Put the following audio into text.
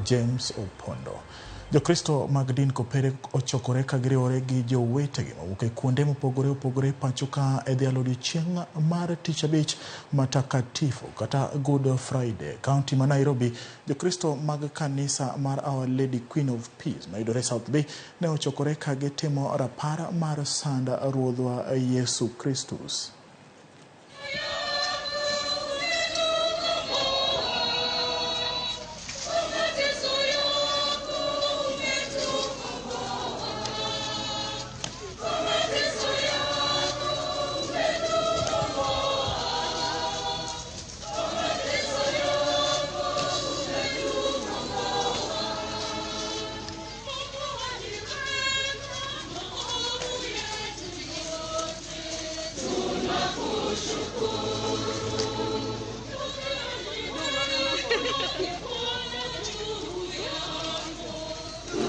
James Opondo. Jokristo mag din Kopere ochokore ka giriwore gi jowetegi mawuok e kuonde mopogore opogore pacho ka e dhialo odiochieng' mar tich abich matakatifu kata Good Friday. Kaunti ma Nairobi, Jokristo mag kanisa mar Our Lady Queen of Peace mayudore South B ne ochokore ka gitimo rapar mar sand Ruodhwa Yesu Kristus.